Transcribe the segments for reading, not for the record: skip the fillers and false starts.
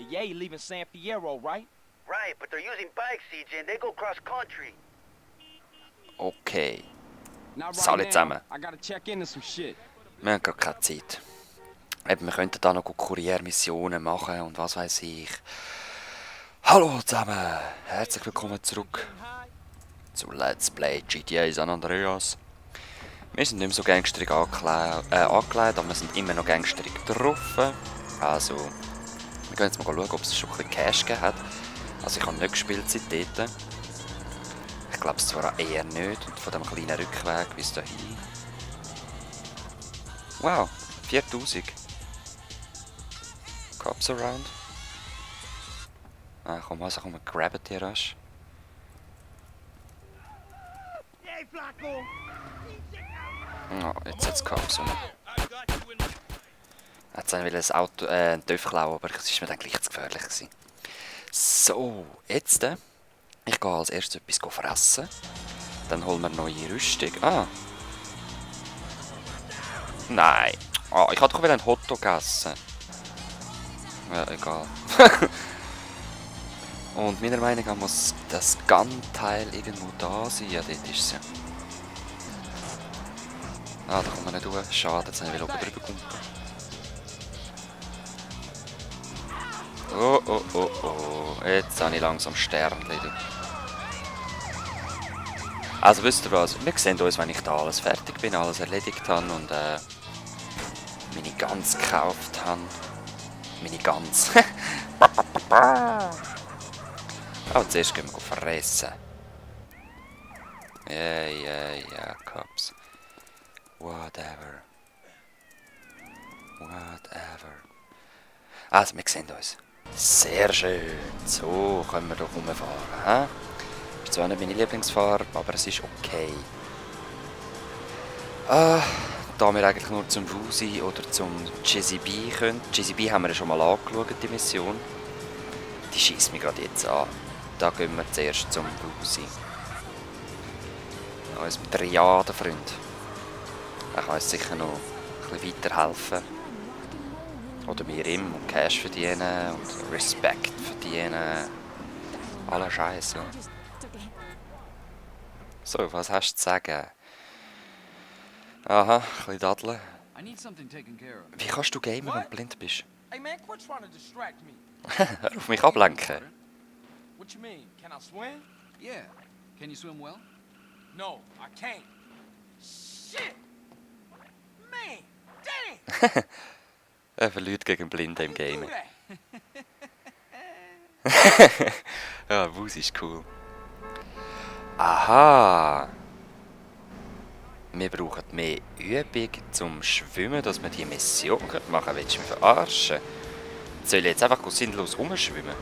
Yay leaving San Fierro, right? Right, but they're using bikes, CJ, and they go cross country. Okay. Not Salut right now. zusammen. I gotta check into some shit. Wir haben gerade keine Zeit. Eben, wir könnten da noch gut Kuriermissionen machen und was weiß ich. Hallo zusammen. Herzlich willkommen zurück zu Let's Play GTA San Andreas. Wir sind nicht mehr so gangsterig angelegt, aber wir sind immer noch gangsterig drauf. Also, wir gehen jetzt mal schauen, ob es schon ein bisschen Cash gegeben hat. Also ich habe nicht gespielt seitdem. Ich glaube es zwar eher nicht. Und von dem kleinen Rückweg bis dahin. Wow, 4000. Cops around. Ah, komm, also komm, grabben die rasch. Oh, jetzt hat es Cops rum. Jetzt wollte ich ein Auto, einen TÜV klauen, aber es war mir dann gleich zu gefährlich gewesen. So, jetzt, ich gehe als erstes etwas fressen. Dann holen wir neue Rüstung. Ah. Nein. Ah, ich wollte doch wieder ein Hotdog essen. Ja, egal. Und meiner Meinung nach muss das Gun-Teil irgendwo da sein. Ja, dort ist sie. Ah, da kommt man nicht durch. Schade, jetzt habe ich oben drüber kumpen. Oh, oh, oh, oh. Jetzt habe ich langsam Sternchen. Also wisst ihr was? Wir sehen uns, wenn ich da alles fertig bin, alles erledigt habe und meine Gans gekauft habe. Meine Gans. Aber zuerst gehen wir fressen. Ja, Cops. Whatever. Also, wir sehen uns. Sehr schön. So können wir doch rumfahren. Ist zwar nicht meine Lieblingsfarbe, aber es ist okay. Da wir eigentlich nur zum Woozy oder zum JCB können. JCB haben wir ja schon mal angeschaut, die Mission. Die schießt mich gerade jetzt an. Da gehen wir zuerst zum Woozy. Unserem Triadenfreund. Er kann uns sicher noch ein bisschen weiterhelfen. Oder wir ihm und Cash verdienen und Respekt verdienen. Aller Scheiße. So, was hast du zu sagen? Aha, ein bisschen daddeln. Wie kannst du gamen, wenn du blind bist? Hey man, quit trying to distract me. Hör auf mich ablenken. What you mean? Can I swim? Yeah. Can you swim well? No, I can't. Shit! Man, damn! Für Leute gegen Blinde im Do Gamen. that. Ja, Woozy ist cool. Aha! Wir brauchen mehr Übung zum Schwimmen, dass wir die Mission machen können. Willst du mich verarschen? Soll ich jetzt einfach sinnlos rumschwimmen?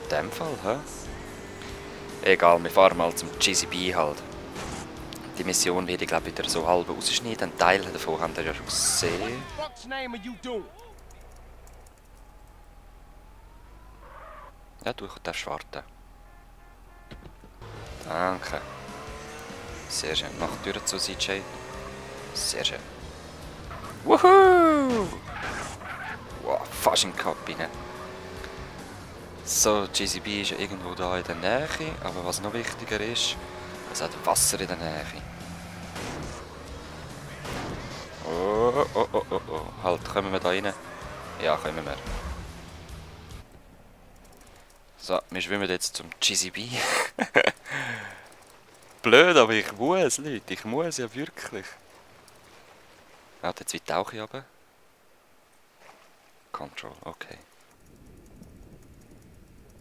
In dem Fall, hä? Egal, wir fahren mal zum GCB halt. Die Mission werde ich glaube wieder so halb rausschneiden. Ein Teil davon habt ihr ja schon gesehen. Fuck's name are you doing? Ja, du darfst warten. Danke. Sehr schön. Mach die Tür zu, CJ. Sehr schön. Wuhu! Wow, fast in die Kabine. So, GCB ist ja irgendwo da in der Nähe, aber was noch wichtiger ist, es hat Wasser in der Nähe. Oh, oh, oh, oh, oh. Halt, kommen wir da rein? Ja, kommen wir. So, wir schwimmen jetzt zum GCB. Blöd, aber ich muss, Leute. Ich muss ja wirklich. Jetzt wie tauche ich runter. Control, okay.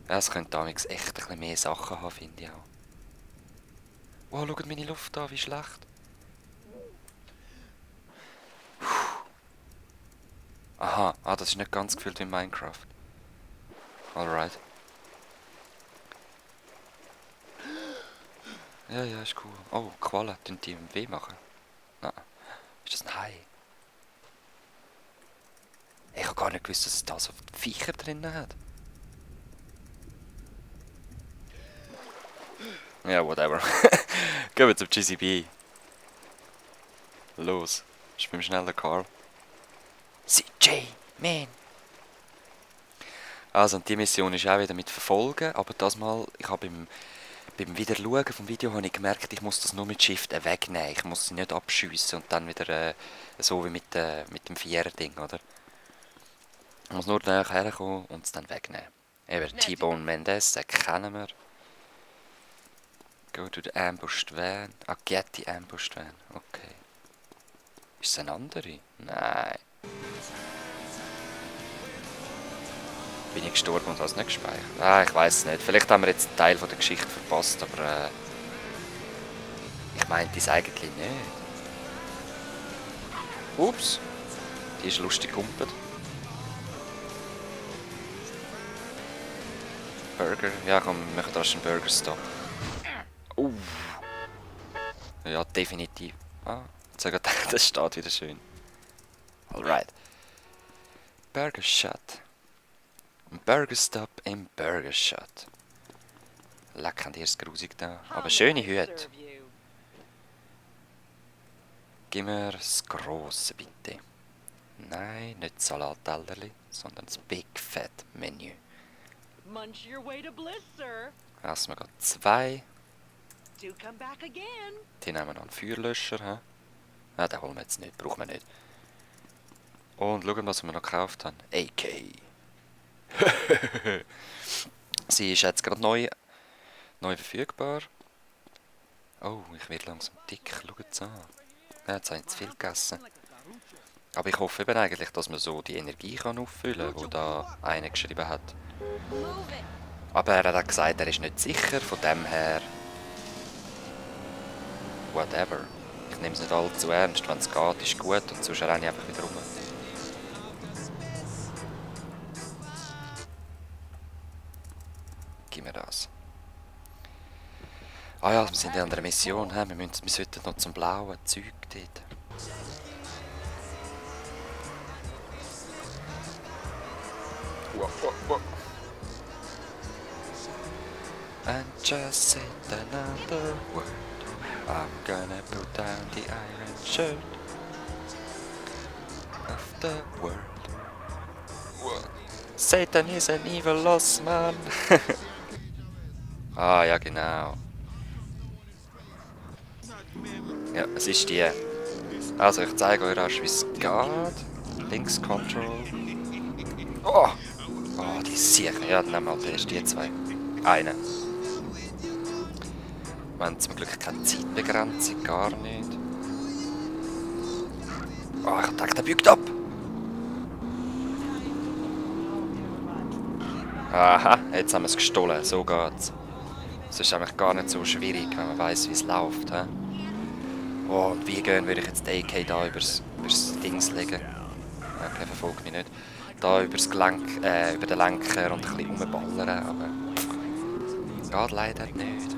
Ja, es könnte damals echt ein bisschen mehr Sachen haben, finde ich auch. Wow, schaut meine Luft an, wie schlecht. Aha, das ist nicht ganz gefühlt wie Minecraft. Alright. Ja, ist cool. Oh, Qualen, tun die weh machen? Nein. Ist das ein Hai? Ich habe gar nicht gewusst, dass es da so Viecher drin hat. Ja, whatever. Gehen wir zum GCB. Los, schwimm schnell, Carl. CJ, man. Also, und die Mission ist auch wieder mit Verfolgen, aber das Mal, ich habe beim Wiederschauen vom Video habe ich gemerkt, ich muss das nur mit Shift wegnehmen. Ich muss sie nicht abschiessen und dann wieder so wie mit dem Vierer-Ding, oder? Ich muss nur näher herkommen und es dann wegnehmen. Eben, T-Bone Mendez, den kennen wir. Go to the ambushed van. Ah, get the ambushed van. Okay. Ist es eine andere? Nein. Bin ich gestorben und habe es nicht gespeichert? Ah, ich weiß es nicht. Vielleicht haben wir jetzt einen Teil von der Geschichte verpasst, aber ich meinte es eigentlich nicht. Ups. Die ist lustig gehumpelt. Burger? Ja, komm, wir machen rasch einen Burger Stop. Ja, definitiv. Ah, jetzt habe ich gedacht, das steht wieder schön. Alright. Burger Shot. Ein Burger Stop im Burger Shot. Leck, haben die erst grusig da. Aber schöne Hüte. Gib mir das Grosse, bitte. Nein, nicht Salattellerli, sondern das Big Fat Menü. Munch your way to bliss, sir. Essen wir gerade 2. Do come back again. Die nehmen wir noch einen Feuerlöscher. He? Ah, den holen wir jetzt nicht, brauchen wir nicht. Und schauen, was wir noch gekauft haben. AK. Sie ist jetzt gerade neu verfügbar. Oh, ich werde langsam dick. Schaut es an. Ja, jetzt habe ich zu viel gegessen. Aber ich hoffe eben eigentlich, dass man so die Energie kann auffüllen kann, die da einer geschrieben hat. Aber er hat auch gesagt, er ist nicht sicher, von dem her... Whatever. Ich nehme es nicht allzu ernst, wenn es geht, ist gut und sonst renne ich einfach wieder rum. Gib mir das. Ah ja, wir sind ja an der Mission, he? Wir sollten noch zum blauen Zeug dort. And just say another word. I'm gonna put down the iron shirt of the world. Satan is an evil lost man. Ah, ja genau. Ja, es ist die. Also, ich zeige euch rasch, wie es geht. Links Control. Oh! Oh, die ist sicher. Ja, dann nehmen wir halt erst die 2. Eine. Wir haben zum Glück keine Zeitbegrenzung, gar nicht. Oh, ich dachte, der biegt ab. Aha, jetzt haben wir es gestohlen, so geht's. Es ist eigentlich gar nicht so schwierig, wenn man weiss, wie es läuft. He? Oh, und wie gehen würde ich jetzt den AK da übers Dings legen? Okay, verfolgt mich nicht. Da übers Gelenk, über den Lenker und ein bisschen rumballern, aber... geht leider nicht.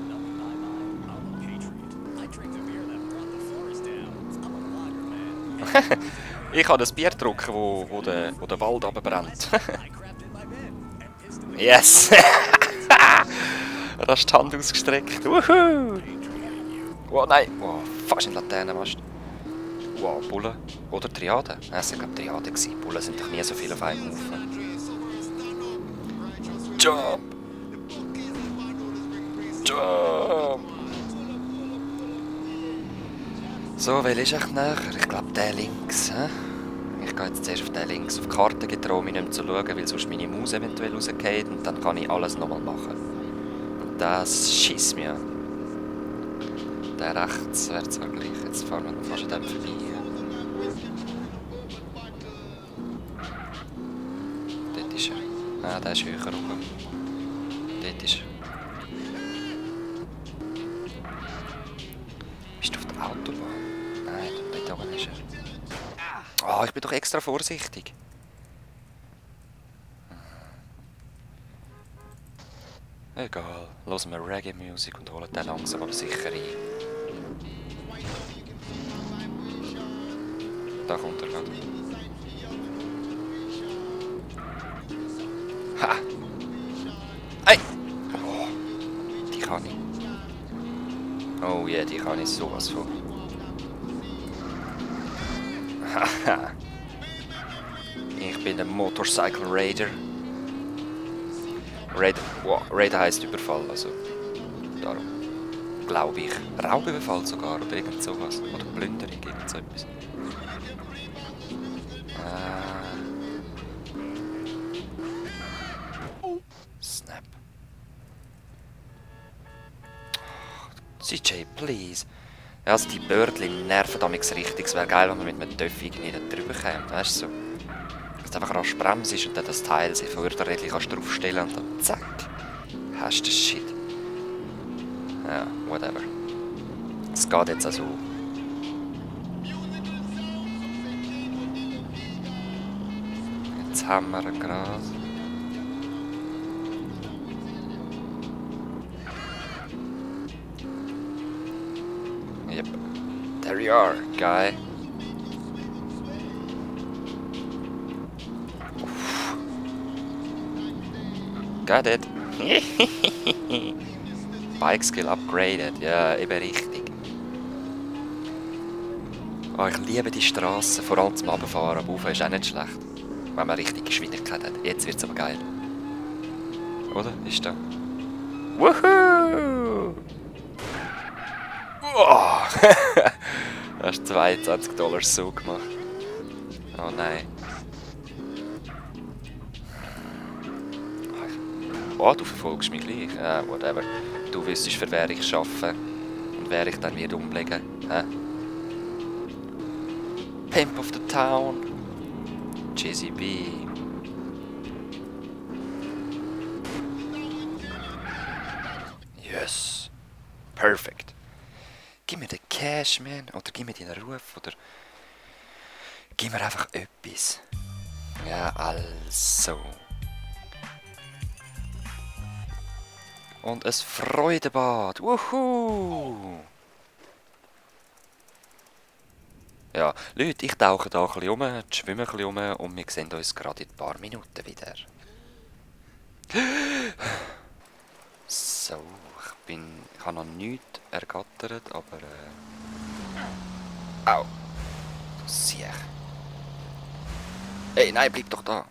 Ich habe das Bier getrunken, wo der Wald runterbrennt. Yes! Da ist die Hand ausgestreckt. Wuhu! Oh nein! Oh, fast in Laternenmast. Wow, Bullen. Oder Triaden. Es waren Triaden. Bullen sind doch nie so viel auf einem Haufen. Jump! Jump! So, welcher ist echt näher? Ich glaube der links. He? Ich gehe jetzt zuerst auf den links. Auf die Karte getraue mich nicht mehr zu schauen, weil sonst meine Maus eventuell rausgeht und dann kann ich alles nochmal machen. Und das schießt mir an. Der rechts wäre zwar gleich. Jetzt fahren wir noch fast an dem vorbei. Dort ist er. Ah, der ist höher oben. Dort ist er. Bist du auf der Autobahn? Nein, dort oben ist er. Oh, ich bin doch extra vorsichtig. Egal, hören wir Reggae-Musik und holen den langsam aber sicher ein. Da kommt er gerade. Ha! Hey! Oh, die kann ich. Oh ja, yeah, die kann ich sowas von. Haha. Ich bin der Motorcycle Raider. Raid heisst Überfall, also darum. Glaube ich. Raubüberfall sogar, oder irgend sowas. Oder Plünderung, irgend so etwas. Snap. CJ, please. Ja, also die Bördchen nerven damals richtig. Es wäre geil, wenn man mit einem Töpf irgendwie da drüber käme. Weißt du so? Dass du einfach rasch bremst und dann das Teil sich Förderrädchen kannst draufstellen und dann zack. Hast du den Shit. Ja, whatever. Es geht jetzt also. Jetzt haben wir ein Gras. Yep. There you are, guy. Uff. Got it. Bike Skill upgraded. Ja, eben richtig. Oh, ich liebe die Straßen, vor allem zum Runterfahren. Aber Rauf ist auch nicht schlecht. Wenn man richtig Geschwindigkeit hat. Jetzt wird's aber geil. Oder? Ist da? Woohoo! Oh. Du hast $22 so gemacht. Oh nein. Oh, du verfolgst mich gleich. Whatever. Du wüsstest, für wer ich arbeite und wer ich dann wieder umlegen. Pimp of the Town. Jizzy B. Yes. Perfect. Gib mir den Cash, man. Oder gib mir deinen Ruf. Oder gib mir einfach etwas. Ja, also. Und ein Freudebad. Wuhu! Ja, Leute, ich tauche da ein bisschen rum, schwimme ein bisschen rum und wir sehen uns gerade in ein paar Minuten wieder. So, ich habe noch nichts ergattert, aber au! Du Siech! Hey, nein, bleib doch da!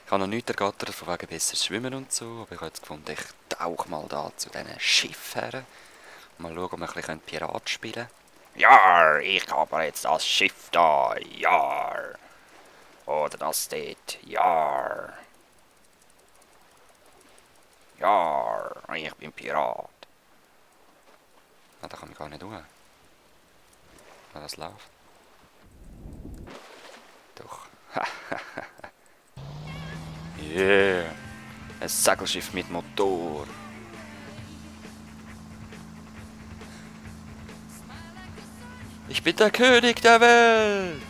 Ich habe noch nichts ergattert, von wegen besser schwimmen und so, aber ich habe jetzt gefunden, ich tauche mal da zu diesen Schiffen her. Mal schauen, ob wir ein bisschen Pirat spielen können. Ja, ich habe jetzt das Schiff da, ja. Oder das dort, ja. Ja, ich bin Pirat. Na, da kann ich gar nicht tun. Wenn das läuft. Doch. Yeah. Ein Segelschiff mit Motor. Ich bin der König der Welt!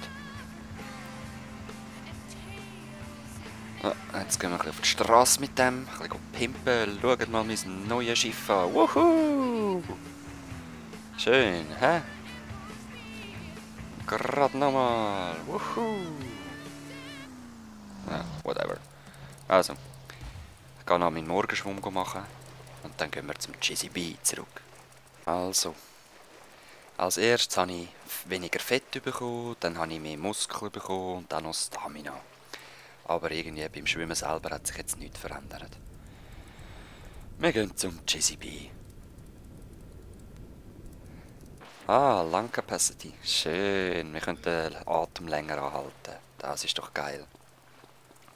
Oh, jetzt gehen wir ein bisschen auf die Straße mit dem, ein bisschen pimpen, schaut mal mein neues Schiff an. Wuhu! Schön, hä? Gerade nochmal. Wuhu! Ja, whatever. Also, ich gehe noch meinen Morgenschwumm machen und dann gehen wir zum Jizzy B zurück. Also. Als erstes habe ich weniger Fett bekommen, dann habe ich mehr Muskeln bekommen und dann noch Stamina. Aber irgendwie beim Schwimmen selber hat sich jetzt nichts verändert. Wir gehen zum Jizzy B. Ah, Lung Capacity. Schön, wir können den Atem länger anhalten. Das ist doch geil.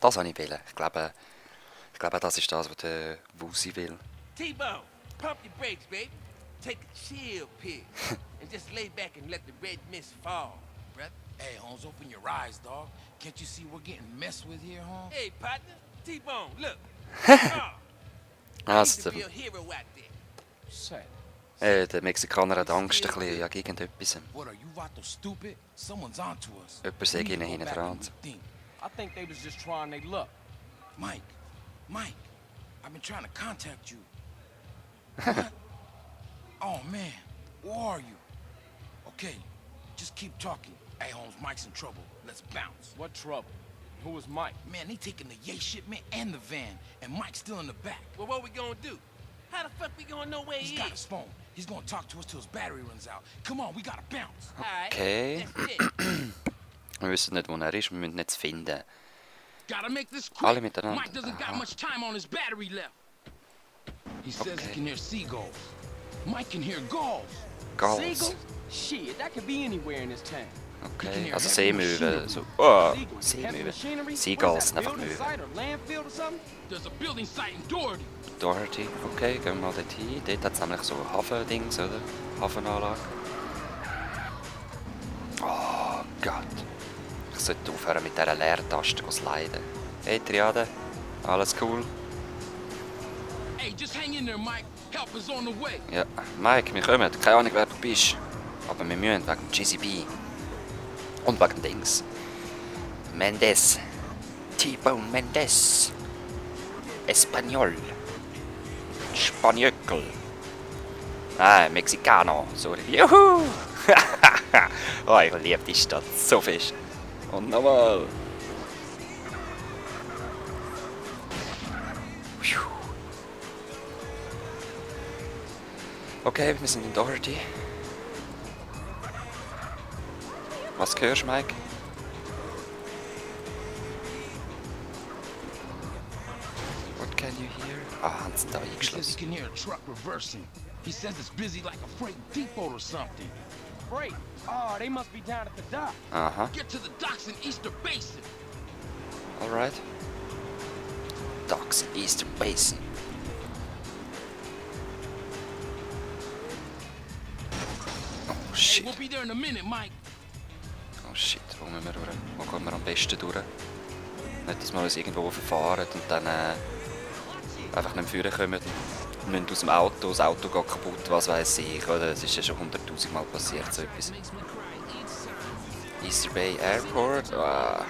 Das habe ich wollen. Ich glaube, das ist das, was der Wusi will. T-Bone, pump your brakes, baby. Take a chill pill and just lay back and let the red mist fall, brother. Hey, Holmes, open your eyes, dog. Can't you see we're getting messed with here, Holmes? Hey, partner, T-Bone, look. Also, Be a hero out there. Say, der Mexikaner hat Angst ein bisschen ja, gegen etwas. what are you, Vato, stupid? Someone's onto us. Jemand sagt We need ihnen to go hinten back dran. and rethink. I think they was just trying their luck. Mike, I've been trying to contact you. What? Oh, man, where are you? Okay, just keep talking. Hey, Holmes, Mike's in trouble. Let's bounce. What trouble? Who was Mike? Man, they taking the Yay shipment and the van, and Mike's still in the back. Well, what we gonna do? How the fuck we gonna know where He's he got is? his phone. He's gonna talk to us till his battery runs out. Come on, we gotta bounce. Alright, Okay. that's it. Wir wissen nicht, wo er ist, wir müssen ihn jetzt finden. Gotta make this Alle quick. miteinander. Mike doesn't got Aha. much time on his battery left. He says Okay. he can hear seagulls. Mike can hear gulls. Gals. Seagulls? Shit, that could be anywhere in this town. Okay, also Seemöwen. So, oh, Seemöwen. Seagulls sind einfach Möwen. Site or landfill or something? There's a building site in Doherty. Doherty, okay, gehen wir mal dort hin. Dort hat es nämlich so Hafendings, oder? Hafenanlage. Oh Gott. Ich sollte aufhören mit dieser Leertaste zu sliden. Hey Triade, alles cool? Hey, just hang in there, Mike. Help is on the way. Ja, Mike, wir kommen. Keine Ahnung, wer du bist. Aber wir müssen wegen GCB. Und wegen Dings. Mendes. T-Bone Mendes. Espanol. Spaniöckel. Nein, Mexicano. Sorry. Juhu! Oh, ich liebe die Stadt so fest. Und nochmal. Okay, wir sind in Doherty. Was hörst du, Mike? What can you hear? Ah, haben sie da He says he eingeschlossen. can hear a truck reversing. He says it's busy like a freight depot or something. Freight. Oh, they must be down at the dock. Aha, Get to the docks in Easter Basin. alright. Docks in Eastern Basin. Oh Hey, shit. we'll be there in a minute, Mike. Oh shit, wo müssen wir durch? Wo kommen wir am besten durch? Nicht, dass wir uns irgendwo verfahren und dann einfach nicht mehr vorkommen. Wir müssen aus dem Auto, das Auto geht kaputt, was weiß ich, oder? Das ist ja schon 100'000 Mal passiert, so etwas. Easter Bay Airport, ah,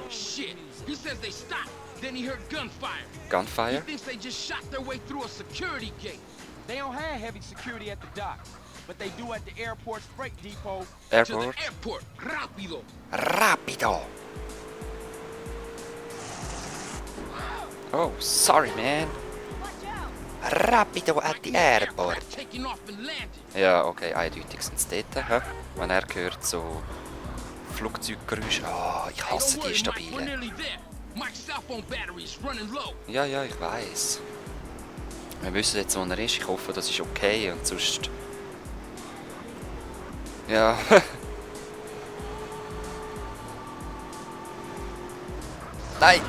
Shit. He says they stopped. Then he heard gunfire. He Gunfire? thinks they just shot their way through a security gate. They don't have heavy security at the docks, but they do at the airport's freight depot. To Airport? the airport. Rapido. Rapido! Oh, sorry man. Rapido at the airport. Taking off and landing. Ja, okay, eindeutig sind es dort. Hä? Wenn er hört, so Flugzeuggeräusche. Ah, ich hasse Don't die worry, Mike. We're stabilen. nearly there. Mike's cell phone battery is running low. Ja, ja, ich weiß. Wir wissen jetzt, wo er ist. Ich hoffe, das ist okay und sonst... Ja. Nein!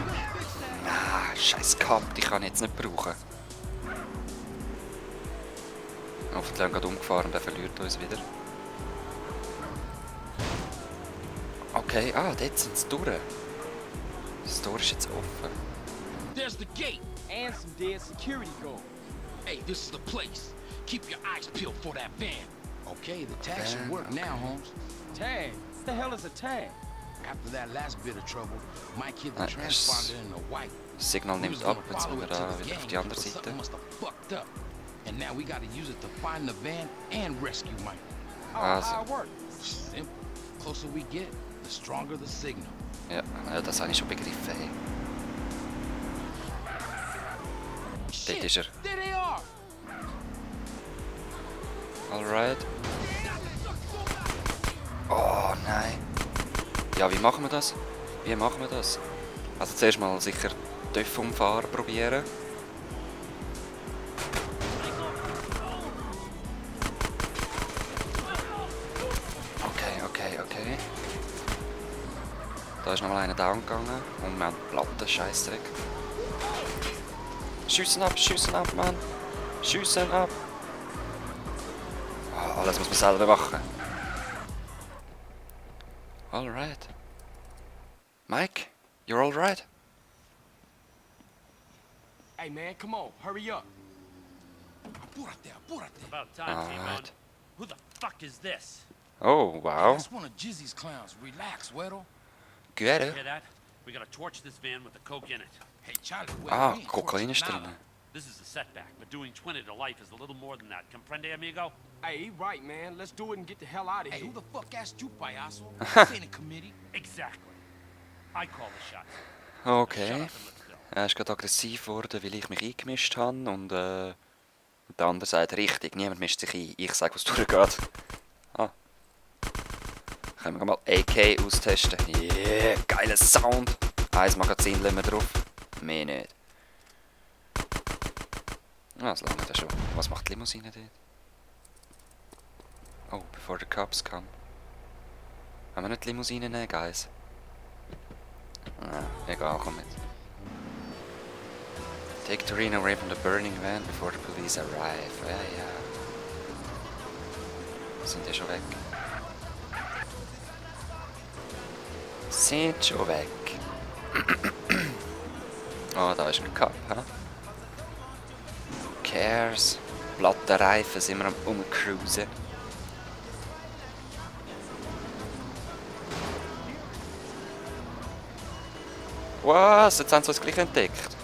Ah, scheiß Kampf, die kann ich jetzt nicht brauchen. Hoffentlich haben wir gerade umgefahren und er verliert uns wieder. Okay, ah, dort sind sie durch. Das Tor ist jetzt offen. There's the gate. And some dead security guards. Hey, this is the place. Keep your eyes peeled for that van. Okay, the tag should Van, work okay. now, Holmes. Tag? What the hell is a tag? After that last bit of trouble, Mike hit the Nice. transponder in the white. Das Signal We nimmt was ab, gonna jetzt follow sind it wir to da the wieder auf gang, die andere but Seite. something must have fucked up. And now we gotta use it to find the van and rescue Mike. Oh, Also. how it work? Simple. Closer we get, the stronger the signal. Ja, ja, das habe ich schon begriffen. Hey. Dort ist er. There they are. Alright. Oh nein. Ja, wie machen wir das? Wie machen wir das? Also zuerst mal sicher TÜV umfahren probieren. Okay. Da ist nochmal einer down gegangen und wir haben Platten, Scheissdreck. Schiessen ab, Mann! Schiessen ab! Oh, alles muss man selber machen. Alright. Mike, you're alright? Hey, man, come on, hurry up. Apúrate, apúrate. About time, T-Bone. Alright. Who the fuck is this? Oh, wow. That's one of Jizzy's clowns. Relax, Weddle. Good. Hear that? We gotta torch this van with the coke in it. Hey, Charlie, Ah, we ain't Kokain ist torching drin. nada. This is a setback, but doing 20 to life is a little more than that. Comprende, amigo? Hey, he right, man. Let's do it and get the hell out of Hey, here. who the fuck asked you, payaso? This ain't a committee. Exactly. I call the shots. Shut Okay. up and let's go. Er ist gerade aggressiv geworden, weil ich mich eingemischt habe und der andere sagt, richtig, niemand mischt sich ein. Ich sage, was durchgeht. Ah. Können wir mal AK austesten. Yeah, geiler Sound. Ein Magazin lassen wir drauf. Mehr nicht. Ah, das lange das schon. Was macht die Limousine dort? Oh, bevor der Cops kam. Haben wir nicht die Limousine nehmen, Guys? Ah, egal, komm mit. Take Torino away from the burning van before the police arrive. Ja, ja. Sind die schon weg? Sind schon weg. Oh, da ist ein Cup, hä? Who cares? Platte Reifen sind wir am Umcruisen. Was? Jetzt haben sie uns gleich entdeckt.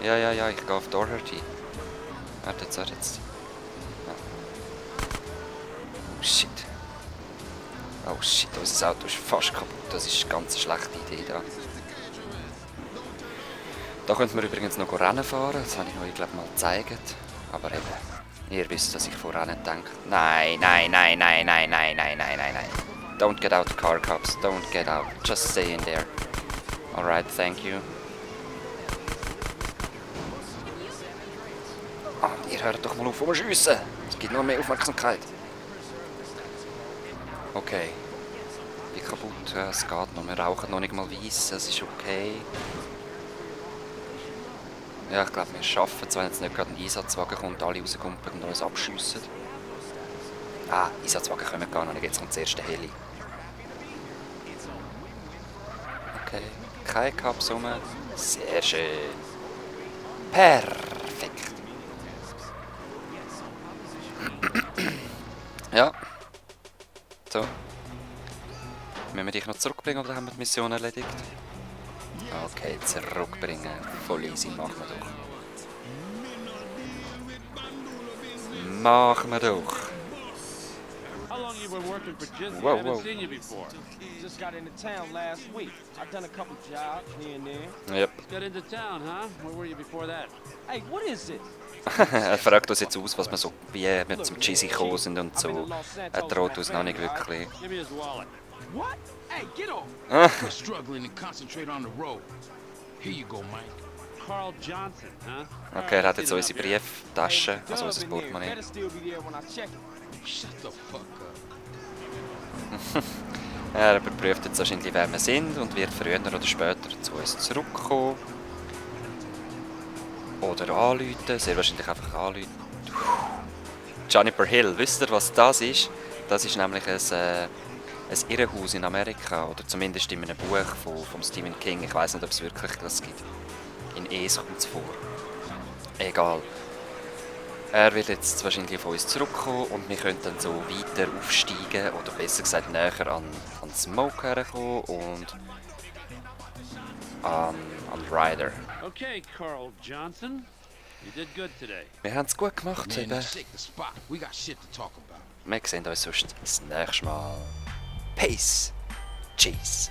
Ja, ich gehe auf Doherty. Warte, jetzt. Ja. Oh shit, unser Auto ist fast kaputt. Das ist eine ganz schlechte Idee da. Da könnten wir übrigens noch Rennen fahren. Das habe ich euch, glaube mal gezeigt. Aber eben, ihr wisst, dass ich vor Rennen denke. Nein. Don't get out, car cops. Don't get out. Just stay in there. Alright, thank you. Ah, ihr hört doch mal auf zu schiessen. Es gibt noch mehr Aufmerksamkeit. Okay. Bin kaputt. Ja, es geht noch. Wir rauchen noch nicht mal weiss. Es ist okay. Ja, ich glaube, wir schaffen es, wenn jetzt nicht gerade ein Einsatzwagen kommt, alle rauskumpeln und uns abschiessen. Ah, Einsatzwagen kommen gar noch nicht. Jetzt kommt das erste Heli. Okay. Keine Cups rum. Sehr schön. Perfekt. Ja. So. Müssen wir dich noch zurückbringen oder haben wir die Mission erledigt? Okay, zurückbringen. Voll easy, machen wir doch. Machen wir doch. How long you been working for Jizzy? Whoa, I haven't whoa. seen you before. Just got into town last week. I've done a couple jobs here and there. Yep. Got into town, huh? Where were you before that? Hey, what is this? Er fragt uns jetzt aus, was wir so, wie wir zum Cheesy gekommen sind und so. Er traut uns noch nicht wirklich. Give me his wallet. What? Hey, get off! We're struggling to concentrate on the road. Here you go, Mike. Carl Johnson, huh? Okay, er hat jetzt unsere Brieftasche, also unser Portemonnaie. Better still be there when I check it. Shut the fuck up. Er überprüft jetzt wahrscheinlich, wer wir sind und wird früher oder später zu uns zurückkommen. Oder anrufen, sehr wahrscheinlich einfach anrufen. Juniper Hill, wisst ihr, was das ist? Das ist nämlich ein Irrenhaus in Amerika, oder zumindest in einem Buch von Stephen King. Ich weiß nicht, ob es wirklich das gibt. In Es kommt es vor. Egal. Er wird jetzt wahrscheinlich auf uns zurückkommen und wir können dann so weiter aufsteigen, oder besser gesagt näher an Smoke herkommen und an Ryder. Okay, Carl Johnson. You did good today. Wir haben es gut gemacht, Man, eben. let's take the spot. We got shit to talk about. Wir sehen uns sonst das nächste Mal. Peace. Cheese.